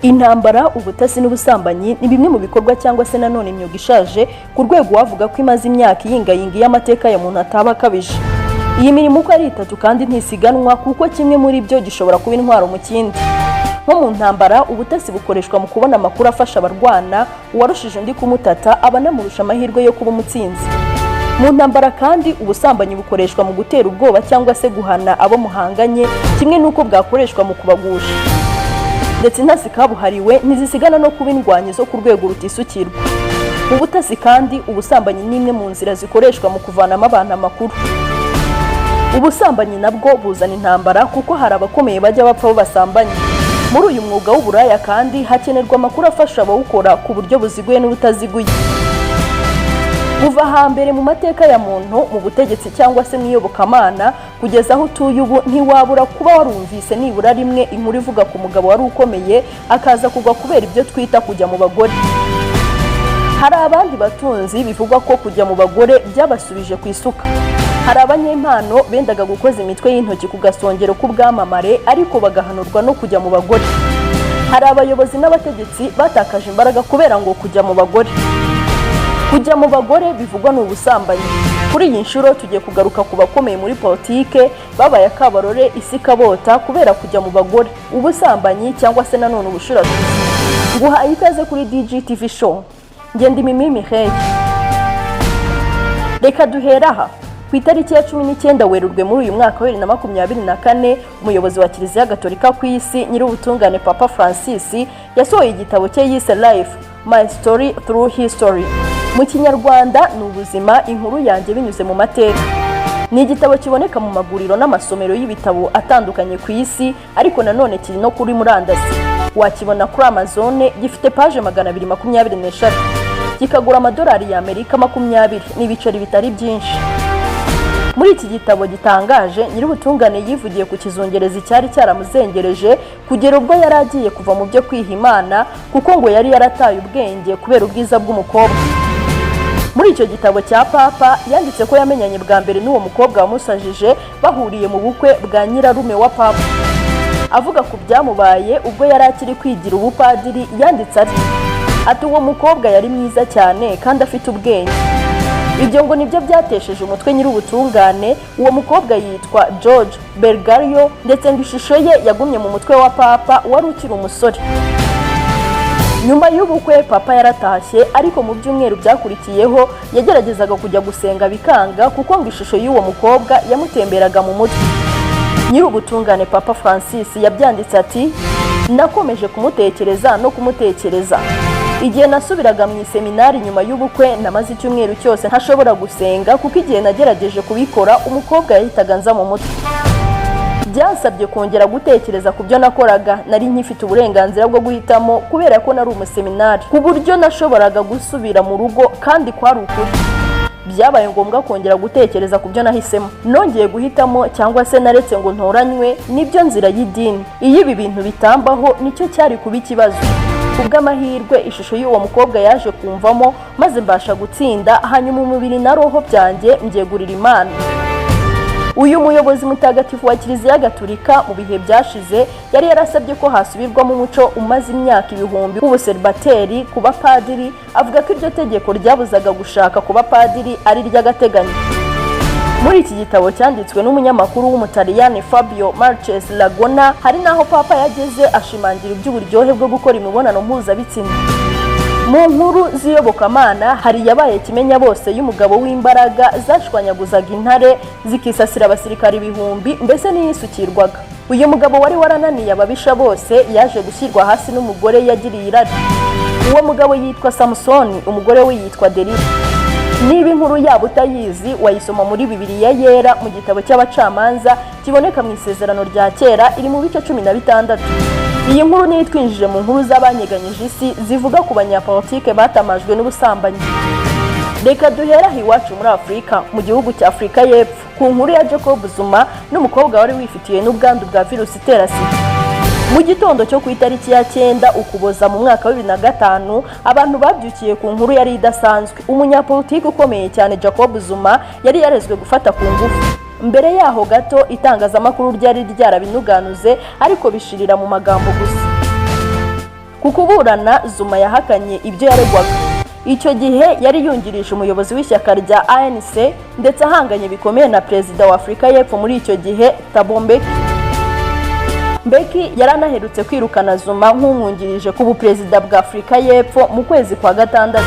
Intambara, ubutasi n'ubusambanyi ni bimwe mu bikorwa cyangwa se nanone imyuga ishaje ku rwego wavuga ko imaze imyaka iyingayinga y'amateka ya muntu ataba akabije. Iyi mirimo uko ari itatu kandi ntisiganwa, kuko kimwe muri byo gishobora kuba intwaro mu kindi. Nko mu ntambara, ubutasi bukoreshwa mu kubona amakuru afasha abarwana. Uwarushije undi kumutata aba anamurusha amahirwe yo kuba umutsinzi mu ntambara. Kandi ubusambanyi bukoreshwa mu gutera ubwoba cyangwa se guhana abo muhanganye, kimwe n'uko bwakoreshwa mu kubagusha. Ndetse intasi kabuhariwe ntizisigana no kuba indwanyi zo ku rwego rutisukirwa. Mu butasi kandi, ubusambanyi ni imwe mu nzira zikoreshwa mu kuvanamo abantu amakuru. Ubusambanyi nabwo buzana intambara, kuko hari abakomeye bajya bapfa bo basambanye. Muri uyu mwuga w'uburaya kandi hakenerwa amakuru afasha abawukora ku buryo buziguye n'ubutaziguye. Kuva hambere mu mateka ya muntu, mu butegetsi cyangwa se mu iyobokamana, kugeza aho utuye ubu, ntiwabura kuba warumvise nibura rimwe inkuru ivuga ku mugabo wari ukomeye akaza kugwa kubera ibyo twita kujya mu bagore. Hari abandi batunzi bivugwa ko kujya mu bagore byabasubije ku isuka. Hari abanyempano bendaga gukoza imitwe y'intoki ku gasongero k'ubwamamare, ariko bagahanurwa no kujya mu bagore. Hari abayobozi n'abategetsi batakaje imbaraga kubera ngo kujya mu bagore. Kujya mu bagore bivugwa ni ubusambanyi. Kuri iyi nshuro tugiye kugaruka ku bakomeye muri politike babaye akabarore isi ikabota kubera kujya mu bagore, ubusambanyi cyangwa se nanone ubushurashuzi. Nguhaye ikaze kuri DGTV Show, ngenda Imimi Mireille. Reka duhere aha. Ku itariki ya 19 Werurwe muri uyu mwaka wa 2024, umuyobozi wa Kiliziya Gatolika ku isi, Nyir'ubutungane Papa Francis, yasohoye igitabo cye yise "Life: My Story Through History". Mu Kinyarwanda ni "Ubuzima: Inkuru yanjye binyuze mu mateka". Ni igitabo kiboneka mu maguriro n'amasomero y'ibitabo atandukanye ku isi, ariko nanone kiri no kuri murandasi, wakibona kuri Amazon. Gifite paje 223, kikagura amadolari y'Amerika 20, ni ibiceri bitari byinshi. Muri iki gitabo gitangaje, Nyir'ubutungane yivugiye ku kizungerezi cyari cyaramuzengereje kugera ubwo yari agiye kuva mu byo kwiha Imana, kuko ngo yari yarataye ubwenge kubera ubwiza bw'umukobwa. Muri icyo gitabo cya Papa yanditse ko yamenyanye bwa mbere n'uwo mukobwa wamusajije bahuriye mu bukwe bwa nyirarume wa Papa. Avuga ku byamubaye ubwo yari akiri kwigira ubupadiri, yanditse ati: "Uwo mukobwa yari mwiza cyane kandi afite ubwenge." Ibyo ngo nibyo byatesheje umutwe Nyir'ubutungane. Uwo mukobwa yitwa George Bergoglio, ndetse ngo ishusho ye yagumye mu mutwe wa Papa wari ukiri umusore. Nyuma y'ubukwe Papa yaratashye, ariko mu byumweru byakurikiyeho yageragezaga kujya gusenga bikanga, kuko ngo ishusho y'uwo mukobwa yamutemberaga mu mutwe. Nyir'ubutungane Papa Francis yabyanditse ati: "Nakomeje kumutekereza no kumutekereza. Igihe nasubiraga mu iseminari nyuma y'ubukwe, namaze icyumweru cyose ntashobora gusenga, kuko igihe nagerageje kubikora umukobwa yahitaga nza mu mutwe. Byansabye kongera gutekereza ku byo nakoraga. Nari nkifite uburenganzira bwo guhitamo kubera ko nari umuseminari, ku buryo nashoboraga gusubira mu rugo, kandi kwari ukuri. Byabaye ngombwa kongera gutekereza ku byo nahisemo. Nongeye guhitamo, cyangwa se naretse ngo ntoranywe, nibyo nzira y'idini. Iyo ibi bintu bitambaho nicyo cyari kuba ikibazo. Kubw'amahirwe ishusho y'uwo mukobwa yaje kumvamo, maze mbasha gutsinda, hanyuma umubiri na roho byanjye mbyegurira Imana." Uyu muyobozi mutagatifu wa Kiliziya Gatulika mu bihe byashize yari yarasabye ko hasubirwamo umuco umaze imyaka ibihumbi w'ubuseribateri ku bapadiri, avuga ko iryo tegeko ryabuzaga gushaka ku bapadiri ari iry'agateganyo. Muri iki gitabo cyanditswe n'umunyamakuru w'Umutaliyani Fabio Marches Lagona, hari n'aho Papa yageze ashimangira iby'uburyohe bwo gukora imibonano mpuzabitsina. Mu nkuru z'iyobokamana hari yabaye kimenya bose y'umugabo w'imbaraga zashwanyaguzaga intare, zikisasira abasirikari ibihumbi, mbese n'iyisukirwaga. Uyu mugabo wari warananiye ababisha bose yaje gushyirwa hasi n'umugore yagiriye irari. Uwo mugabo yitwa Samusoni, umugore we yitwa Delila. Niba inkuru yabo utayizi, wayisoma muri Bibiliya Yera mu gitabo cy'Abacamanza kiboneka mu Isezerano rya Kera, iri mu bice 16. Iyi nkuru niyo itwinjije mu nkuru z'abanyeganyije isi zivuga ku banyapolitike batamajwe n'ubusambanyi. Reka duhere aho iwacu muri Afurika, mu gihugu cya Afurika y'Epfo, ku nkuru ya Jacob Zuma n'umukobwa wari wifitiye n'ubwandu bwa virusi itera sida. Mu gitondo cyo ku itariki ya 9 Ukuboza mu mwaka wa 2005, abantu babyukiye ku nkuru yari idasanzwe. Umunyapolitiki ukomeye cyane Jacob Zuma yari yarezwe gufata ku ngufu. Mbere yaho gato itangazamakuru ryari ryarabinuganuze, ariko bishirira mu magambo gusa. Ku kuburana, Zuma yahakanye ibyo yaregwaga. Icyo gihe yari yungirije umuyobozi w'ishyaka rya ANC, ndetse ahanganye bikomeye na perezida wa Afurika y'Epfo muri icyo gihe, Thabo Mbeki. Mbeki yari anaherutse kwirukana Zuma nk'umwungirije ku buperezida bwa Afurika y'Epfo mu kwezi kwa gatandatu.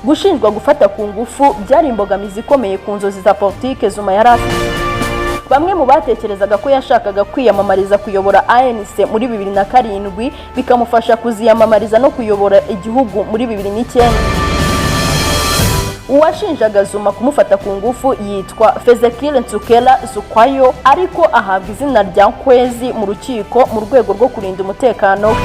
Gushinjwa gufata ku ngufu byari imbogamizi ikomeye ku nzozi za politike Zuma yari afite. Bamwe mu batekerezaga ko yashakaga kwiyamamariza kuyobora ANC muri 2007, bikamufasha kuziyamamariza no kuyobora igihugu muri 2009. Uwashinjaga Zuma kumufata ku ngufu yitwa Fezekile Ntsukela Zukwayo, ariko ahabwa izina rya Nkwezi mu rukiko mu rwego rwo kurinda umutekano we.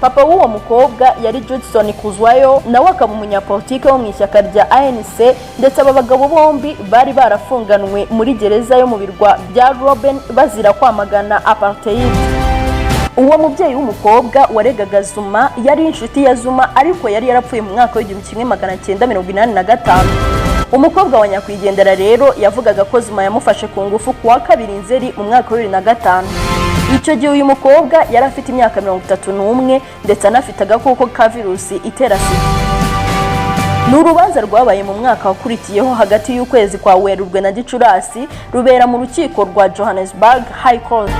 Papa w'uwo mukobwa yari Judson Kuzwayo, nawe akaba umunyapolitike wo mu ishyaka rya ANC, ndetse aba bagabo bombi bari barafunganwe muri gereza yo mu birwa bya Robben bazira kwamagana apartheid. Uwo mubyeyi w'umukobwa waregaga Zuma yari inshuti ya Zuma, ariko yari yarapfuye mu mwaka w'1985. Umukobwa wa nyakwigendera rero yavugaga ko Zuma yamufashe ku ngufu ku wa 2 Nzeri mu mwaka wa 2005. Icyo gihe uyu mukobwa yari afite imyaka 31, ndetse anafite agakoko ka virusi itera sida. Ni urubanza rwabaye mu mwaka wakurikiyeho, hagati y'ukwezi kwa Werurwe na Gicurasi, rubera mu rukiko rwa Johannesburg High Court.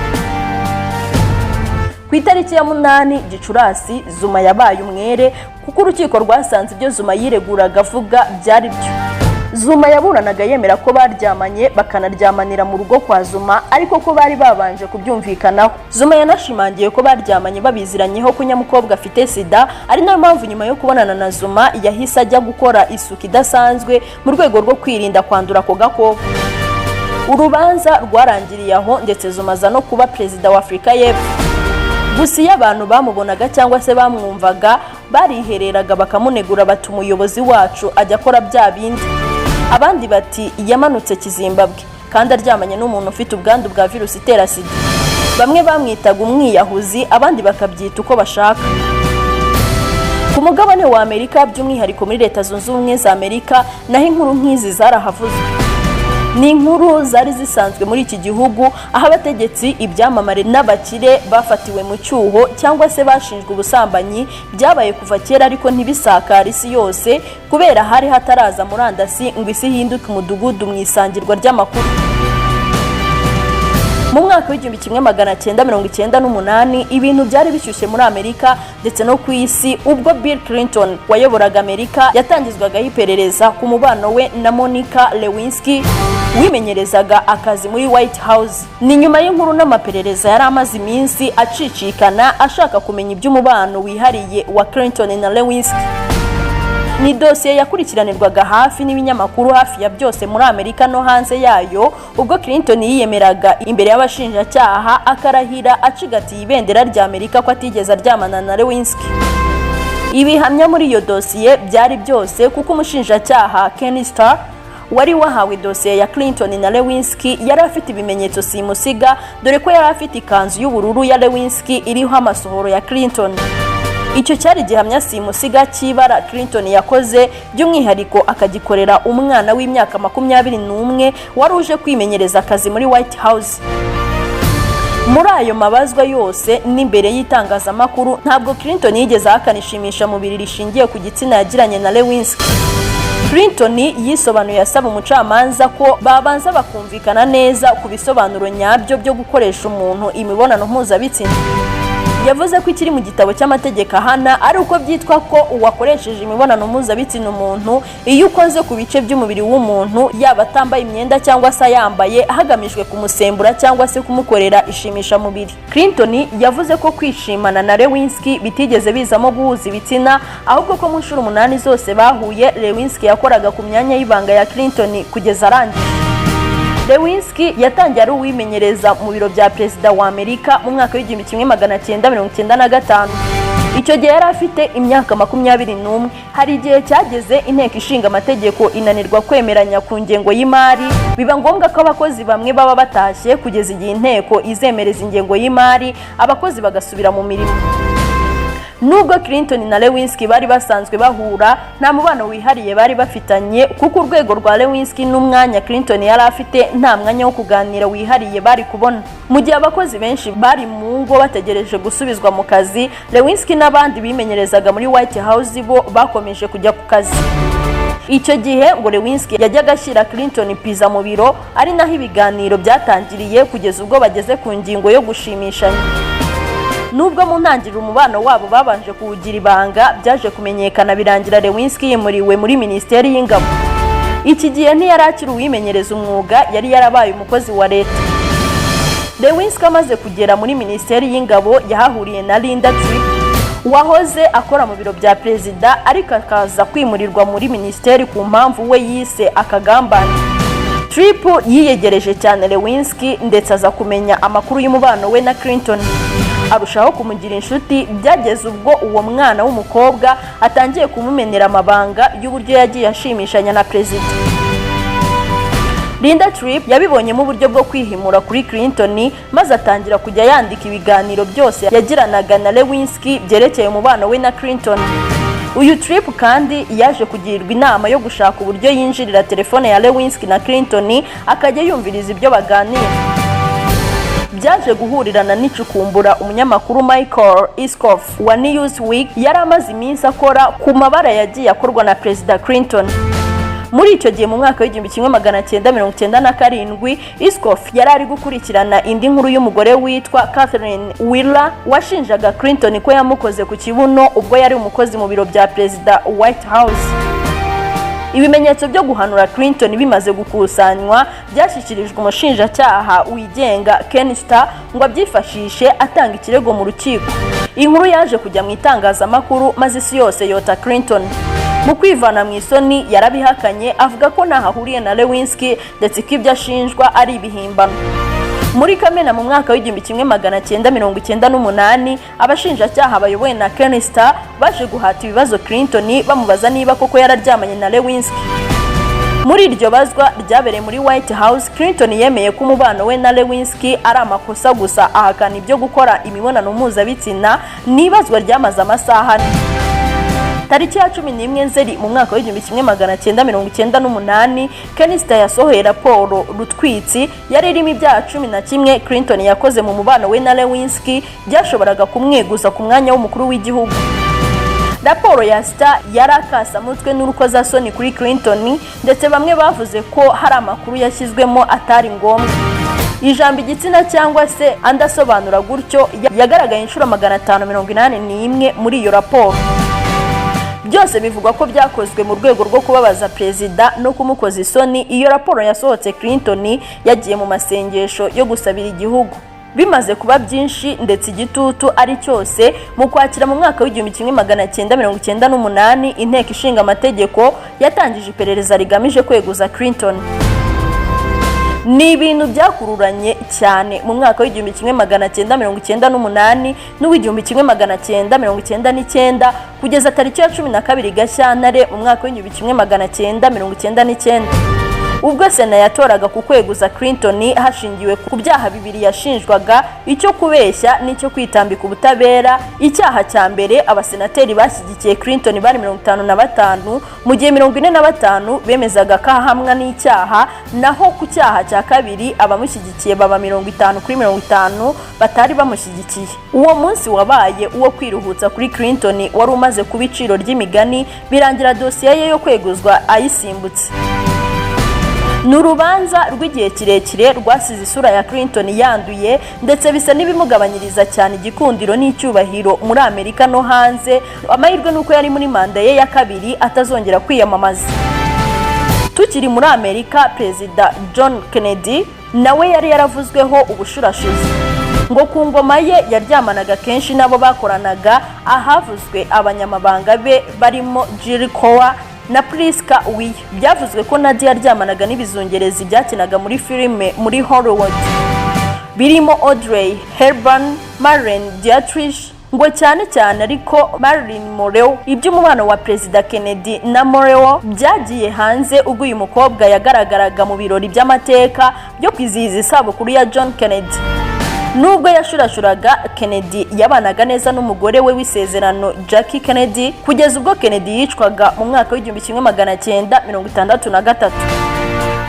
Ku itariki ya 8 Gicurasi, Zuma yabaye umwere, kuko urukiko rwasanze ibyo Zuma yireguraga avuga byari byo. Zuma yaburanaga yemera ko baryamanye, bakanaryamanira mu rugo kwa Zuma, ariko ko bari babanje kubyumvikanaho. Zuma yanashimangiye ko baryamanye babiziranyeho ko nyamukobwa afite sida, ari nayo mpamvu nyuma yo kubonana na Zuma yahise ajya gukora isuku idasanzwe mu rwego rwo kwirinda kwandura ako gakoko. Urubanza rwarangiriye aho, ndetse Zuma aza no kuba perezida wa Afurika y'Epfo. Gusa iyo abantu bamubonaga cyangwa se bamwumvaga, barihereraga bakamunegura, bati: "Umuyobozi wacu ajya akora bya bindi." Abandi bati: "Yamanutse Kizimbabwe kandi aryamanye n'umuntu ufite ubwandu bwa virusi itera sida." Bamwe bamwitaga umwiyahuzi, abandi bakabyita uko bashaka. Ku mugabane wa Amerika, by'umwihariko muri Leta Zunze Ubumwe za Amerika, naho inkuru nk'izi zarahavuzwe. Ni inkuru zari zisanzwe muri iki gihugu, aho abategetsi, ibyamamare n'abakire bafatiwe mu cyuho cyangwa se bashinjwe ubusambanyi. Byabaye kuva kera, ariko ntibisakare isi yose kubera hari hataraza murandasi ngo isi ihinduke umudugudu mu isangirwa ry'amakuru. Mu mwaka w'1998, ibintu byari bishyushye muri Amerika ndetse no ku isi, ubwo Bill Clinton wayoboraga Amerika yatangizwagaho iperereza ku mubano we na Monica Lewinsky wimenyerezaga akazi muri White House. Ni nyuma y'inkuru n'amaperereza yari amaze iminsi acicikana ashaka kumenya iby'umubano wihariye wa Clinton na Lewinsky. Ni dosiye yakurikiranirwaga hafi n'ibinyamakuru hafi ya byose muri Amerika no hanze yayo, ubwo Clinton yiyemeraga imbere y'abashinjacyaha, akarahira acigatiye ibendera rya Amerika ko atigeze aryamana na Lewinsky. Ibihamya muri iyo dosiye byari byose, kuko umushinjacyaha Ken Starr wari wahawe dosiye ya Clinton na Lewinsky yari afite ibimenyetso simusiga, dore ko yari afite ikanzu y'ubururu ya Lewinsky iriho amasohoro ya Clinton. Icyo cyari igihamya simusiga cy'ibara Clinton yakoze, by'umwihariko akagikorera umwana w'imyaka 21 wari uje kwimenyereza akazi muri White House. Muri ayo mabazwa yose n'imbere y'itangazamakuru, ntabwo Clinton yigeze ahakana ishimisha mubiri rishingiye ku gitsina yagiranye na Lewinsky. Clinton yisobanuye asaba umucamanza ko babanza bakumvikana neza ku bisobanuro nyabyo byo gukoresha umuntu imibonano mpuzabitsina. Yavuze ko ikiri mu gitabo cy'amategeko ahana ari uko byitwa ko uwakoresheje imibonano mpuzabitsina umuntu iyo ukoze ku bice by'umubiri w'umuntu, yaba atambaye imyenda cyangwa se ayambaye, hagamijwe kumusembura cyangwa se kumukorera ishimishamubiri. Clinton yavuze ko kwishimana na Lewinsky bitigeze bizamo guhuza ibitsina, ahubwo ko mu nshuro umunani zose bahuye, Lewinsky yakoraga ku myanya y'ibanga ya Clinton kugeza arangije. Lewinsky yatangiye ari uwimenyereza mu biro bya perezida wa Amerika mu mwaka w'1995. Icyo gihe yari afite imyaka 21. Hari igihe cyageze Inteko Ishinga Amategeko inanirwa kwemeranya ku ngengo y'imari, biba ngombwa ko abakozi bamwe baba batashye kugeza igihe inteko izemereza ingengo y'imari, abakozi bagasubira mu mirimo. Nubwo Clinton na Lewinsky bari basanzwe bahura, nta mubano wihariye bari bafitanye, kuko urwego rwa Lewinsky n'umwanya Clinton yari afite, nta mwanya wo kuganira wihariye bari kubona. Mu gihe abakozi benshi bari mu ngo bategereje gusubizwa mu kazi, Lewinsky n'abandi bimenyerezaga muri White House bo bakomeje kujya ku kazi. Icyo gihe ngo Lewinsky yajyaga ashyira Clinton pizza mu biro, ari naho ibiganiro byatangiriye, kugeza ubwo bageze ku ngingo yo gushimishanya. Nubwo mu ntangiriro umubano wabo babanje kuwugira ibanga, byaje kumenyekana, birangira Lewinsky yimuriwe muri Minisiteri y'Ingabo. Iki gihe ntiyari akiri uwimenyereza umwuga, yari yarabaye umukozi wa leta. Lewinsky amaze kugera muri Minisiteri y'Ingabo, yahahuriye na Linda Tripp wahoze akora mu biro bya perezida, ariko akaza kwimurirwa muri minisiteri ku mpamvu we yise akagambane. Tripp yiyegereje cyane Lewinsky, ndetse aza kumenya amakuru y'umubano we na Clinton, arushaho kumugira inshuti. Byageze ubwo uwo mwana w'umukobwa atangiye kumumenera amabanga y'uburyo yagiye ashimishanya na perezida. Linda Tripp yabibonyemo uburyo bwo kwihimura kuri Clinton, maze atangira kujya yandika ibiganiro byose yagiranaga na Lewinsky byerekeye umubano we na Clinton. Uyu Tripp kandi yaje kugirirwa inama yo gushaka uburyo yinjirira telefone ya Lewinsky na Clinton, akajya yumviriza ibyo baganira. Byaje guhurirana n'icukumbura umunyamakuru Michael Isikoff wa Newsweek yari amaze iminsi akora ku mabara yagiye akorwa na Perezida Clinton. Muri icyo gihe, mu mwaka w'1997, Isikoff yari ari gukurikirana indi nkuru y'umugore witwa Catherine Wheeler washinjaga Clinton ko yamukoze ku kibuno ubwo yari umukozi mu biro bya perezida, White House. Ibimenyetso byo guhanura Clinton bimaze gukusanywa, byashyikirijwe umushinjacyaha wigenga Ken Starr ngo abyifashishe atanga ikirego mu rukiko. Inkuru yaje kujya mu itangazamakuru, maze isi yose yota Clinton. Mu kwivana mu isoni, yarabihakanye, avuga ko ntaho ahuriye na Lewinsky, ndetse ko ibyo ashinjwa ari ibihimbano. Muri Kamena mu mwaka w'1998, abashinjacyaha bayobowe na Ken Starr baje guhata ibibazo Clinton, bamubaza niba koko yararyamanye na Lewinsky. Muri iryo bazwa ryabereye muri White House, Clinton yemeye ko umubano we na Lewinsky ari amakosa gusa, ahakana ibyo gukora imibonano mpuzabitsina. Ni ibazwa ryamaze amasaha 4. Tariki ya 11 Nzeri mu mwaka w'1998, Ken Starr yasohoye raporo rutwitsi yari irimo ibyaha 11 Clinton yakoze mu mubano we na Lewinsky byashoboraga kumweguza ku mwanya w'umukuru w'igihugu. Raporo ya Starr yari akasamutwe n'urukozasoni kuri Clinton, ndetse bamwe bavuze ko hari amakuru yashyizwemo atari ngombwa. Ijambo igitsina cyangwa se andi asobanura gutyo yagaragaye inshuro 581 muri iyo raporo. Byose bivugwa ko byakozwe mu rwego rwo kubabaza perezida no kumukoza isoni. Iyo raporo yasohotse Clinton yagiye mu masengesho yo gusabira igihugu. Bimaze kuba byinshi, ndetse igitutu ari cyose, mu Kwakira mu mwaka w'1998, Inteko Ishinga Amategeko yatangije iperereza rigamije kweguza Clinton. Ni ibintu byakururanye cyane mu mwaka w'1998 n'uw'igihumbi kimwe magana cyenda mirongo icyenda n'icyenda, kugeza tariki ya 12 Gashyantare mu mwaka w'1999, ubwo Sena yatoraga ku kweguza Clinton hashingiwe ku byaha bibiri yashinjwaga, icyo kubeshya n'icyo kwitambika ubutabera. Icyaha cya mbere, abasenateri bashyigikiye Clinton bari 55, mu gihe 45 bemezaga ko ahamwa n'icyaha. Naho ku cyaha cya kabiri, abamushyigikiye baba 50 kuri 50 batari bamushyigikiye. Uwo munsi wabaye uwo kwiruhutsa kuri Clinton wari umaze kuba iciro ry'imigani, birangira dosiye ye yo kweguzwa ayisimbutse. Ni urubanza rw'igihe kirekire rwasize isura ya Clinton yanduye, ndetse bisa n'ibimugabanyiriza cyane igikundiro n'icyubahiro muri Amerika no hanze. Amahirwe ni uko yari muri manda ye ya kabiri, atazongera kwiyamamaza. Tukiri muri Amerika, Perezida John Kennedy nawe yari yaravuzweho ubushurashuzi. Ngo ku ngoma ye yaryamanaga kenshi n'abo bakoranaga, ahavuzwe abanyamabanga be barimo Jill Coer na Priscilla Weir. Byavuzwe ko Nadia yaryamanaga n'ibizungerezi byakinaga muri filime muri Hollywood, birimo Audrey Hepburn, Marlene Dietrich, ngo cyane cyane ariko Marilyn Monroe. Iby'umubano wa Perezida Kennedy na Monroe byagiye hanze ubwo uyu mukobwa yagaragaraga mu birori by'amateka byo kwizihiza isabukuru ya John Kennedy. Nubwo yashurashuraga, Kennedy yabanaga neza n'umugore we w'isezerano, Jackie Kennedy, kugeza ubwo Kennedy yicwaga mu mwaka w'1963.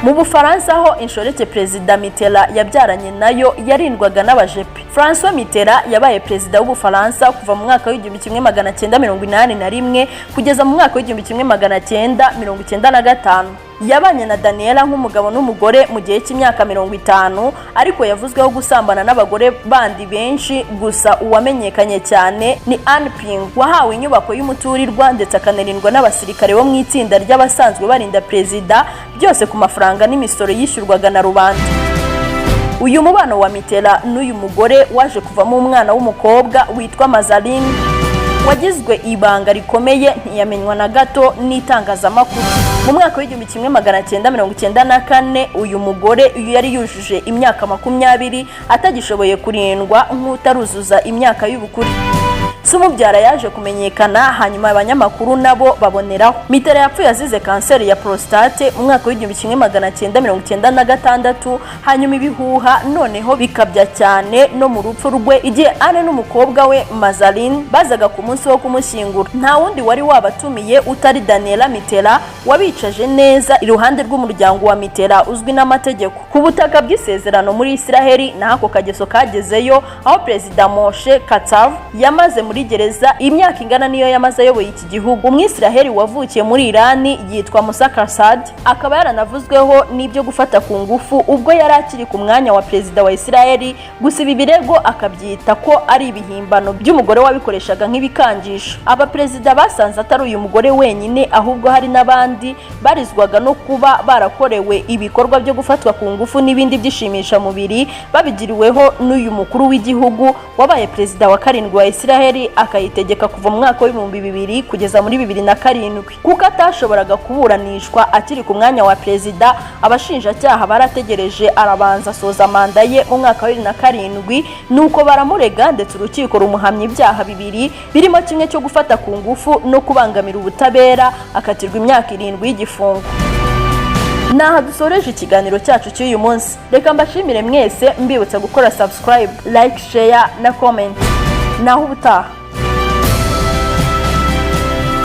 Mu Bufaransa ho, inshoreke Perezida Mitterrand yabyaranye nayo yarindwaga n'abajepe. Francois Mitterrand yabaye perezida w'Ubufaransa kuva mu mwaka w'1981 kugeza mu mwaka w'1995. Yabanye na Daniela nk'umugabo n'umugore mu gihe cy'imyaka 50, ariko yavuzweho gusambana n'abagore bandi benshi. Gusa uwamenyekanye cyane ni Anne Pingeot, wahawe inyubako y'umuturirwa ndetse akanarindwa n'abasirikare bo mu itsinda ry'abasanzwe barinda perezida, byose ku mafaranga n'imisoro yishyurwaga na rubanda. Uyu mubano wa Mitterrand n'uyu mugore waje kuvamo umwana w'umukobwa witwa Mazarine, wagizwe ibanga rikomeye, ntiyamenywa na gato n'itangazamakuru. Mu mwaka w'1994, uyu mugore yari yujuje imyaka 20, atagishoboye kurindwa nk'utaruzuza imyaka y'ubukure. Se umubyara yaje kumenyekana, hanyuma abanyamakuru nabo baboneraho. Mitterrand yapfuye azize kanseri ya prostate mu mwaka w'1996. Hanyuma ibihuha noneho bikabya cyane no mu rupfu rwe, igihe Anne n'umukobwa we Mazarine bazaga ku munsi wo kumushyingura. Nta wundi wari wabatumiye utari Daniela Mitterrand, wabicaje neza iruhande rw'umuryango wa Mitterrand uzwi n'amategeko. Ku butaka bw'isezerano muri Isiraheli, naho ako kageso kagezeyo, aho Perezida Moshe Katsav yamaze muri gereza imyaka ingana niyo yamaze ayoboye iki gihugu. Umwisiraheli wavukiye muri Irani yitwa Musa Kasad akaba yaranavuzweho n'ibyo gufata ku ngufu ubwo yari akiri ku mwanya wa perezida wa Isiraheli. Gusa ibi birego akabyita ko ari ibihimbano by'umugore wabikoreshaga nk'ibikangisho. Abaperezida basanze atari uyu mugore wenyine, ahubwo hari n'abandi barizwaga no kuba barakorewe ibikorwa byo gufatwa ku ngufu n'ibindi by'ishimishamubiri babigiriweho n'uyu mukuru w'igihugu wabaye perezida wa karindwi wa Isiraheli, akayitegeka kuva mu mwaka w'2000 kugeza muri 2007. Kuko atashoboraga kuburanishwa akiri ku mwanya wa perezida, abashinjacyaha barategereje, arabanza asoza manda ye mu mwaka wa 2007, nuko baramurega, ndetse urukiko rumuhamya ibyaha bibiri, birimo kimwe cyo gufata ku ngufu no kubangamira ubutabera, akatirwa imyaka 7 y'igifungo. Naha dusoreje ikiganiro cyacu cy'uyu munsi. Reka mbashimire mwese, mbibutsa gukora subscribe, like, share na comment. Naho ubutaha.